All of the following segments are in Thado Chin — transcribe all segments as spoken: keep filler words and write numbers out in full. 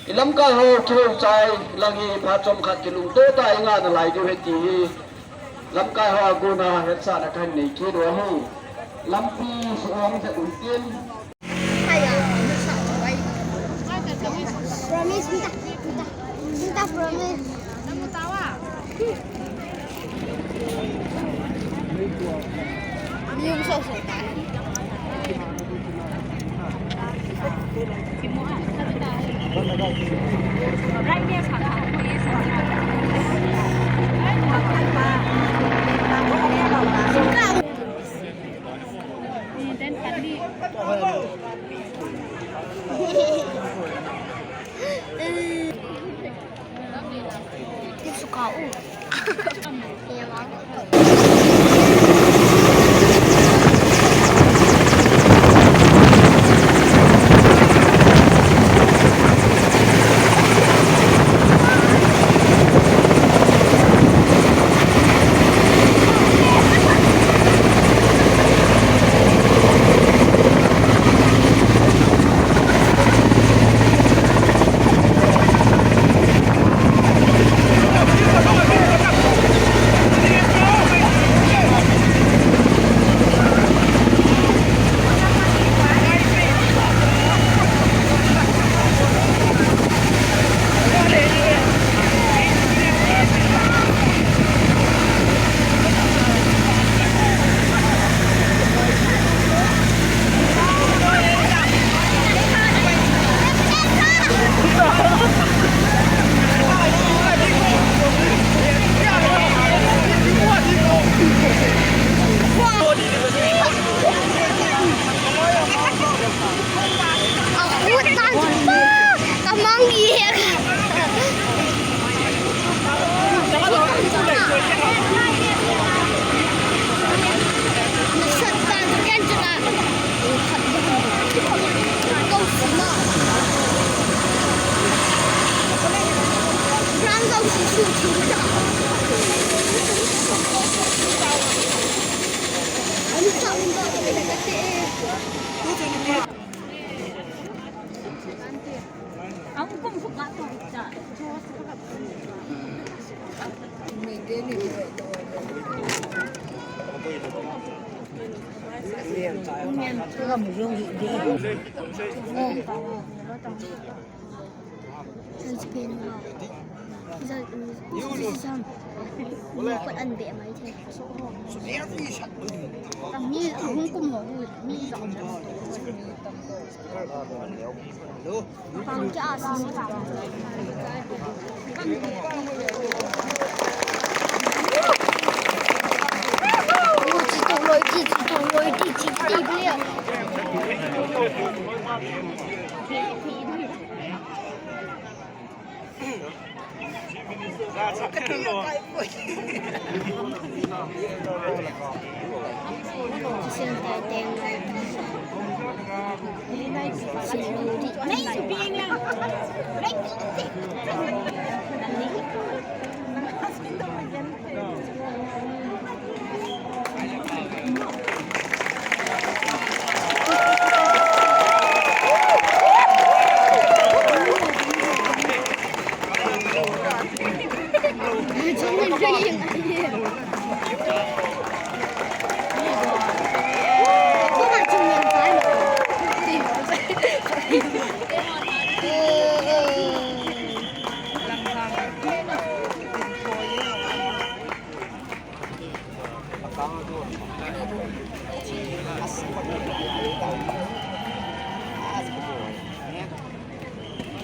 I lamkai ho kihou chai lang hi phat chomkhat kilungto tah a i ngah nalai diu ahi ti hi lamkai ho a kona hetsahna kahin nei kit u ahi. Lampi suhong jep un tin. Promise, minta, minta, minta promise.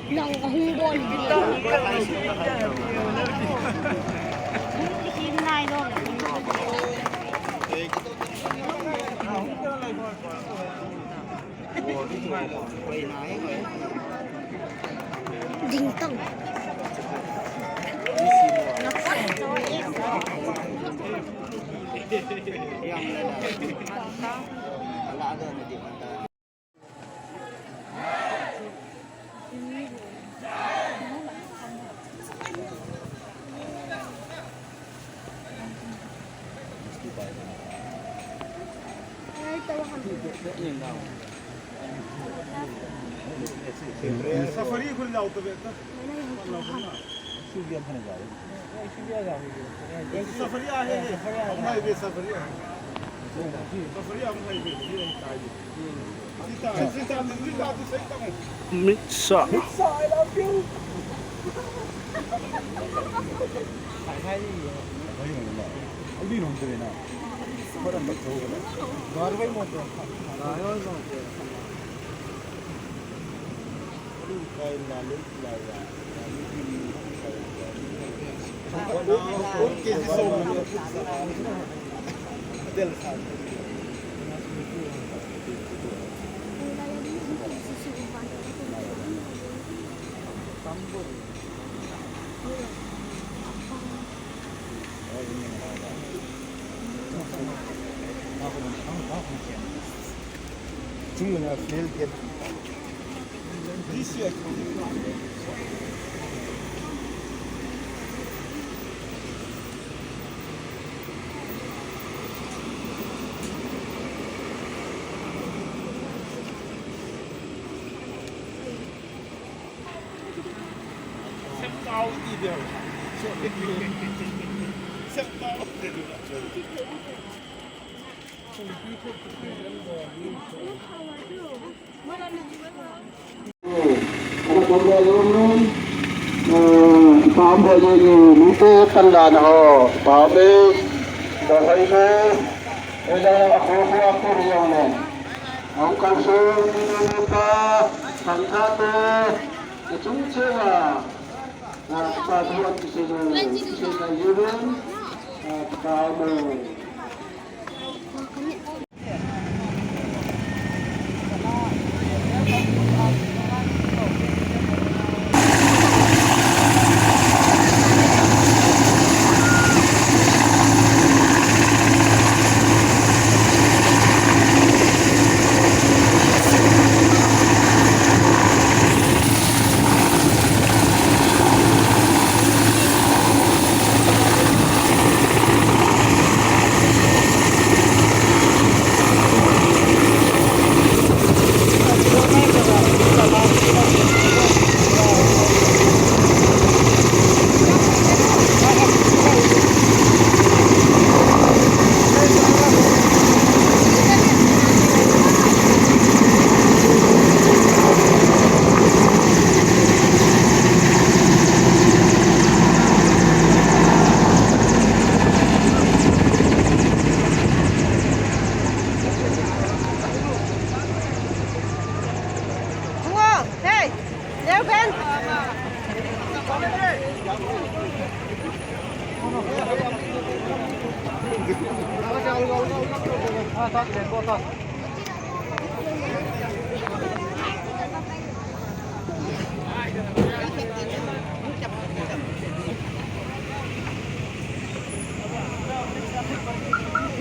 Nang kahung bol. Ding tong. Safari khul jao to beta. Safari aaye, hum hai pe safari aaye. Safari hum hai pe, ye hota hai. Sita, sita, sita, sita, sita. Mitsa. Mitsa, I love you. Pambe ye ni, nite pandan ho, pambe, dahai be, ela, akho, akho, akho, yong ne. Ang kalso, ni, ni, pa, pangkate, ichung chewa, na, pa, duan, kise, kise, na, yun, na, pa, mo.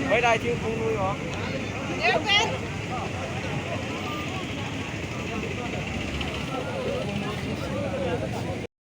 Hoilai thingphung lui ho.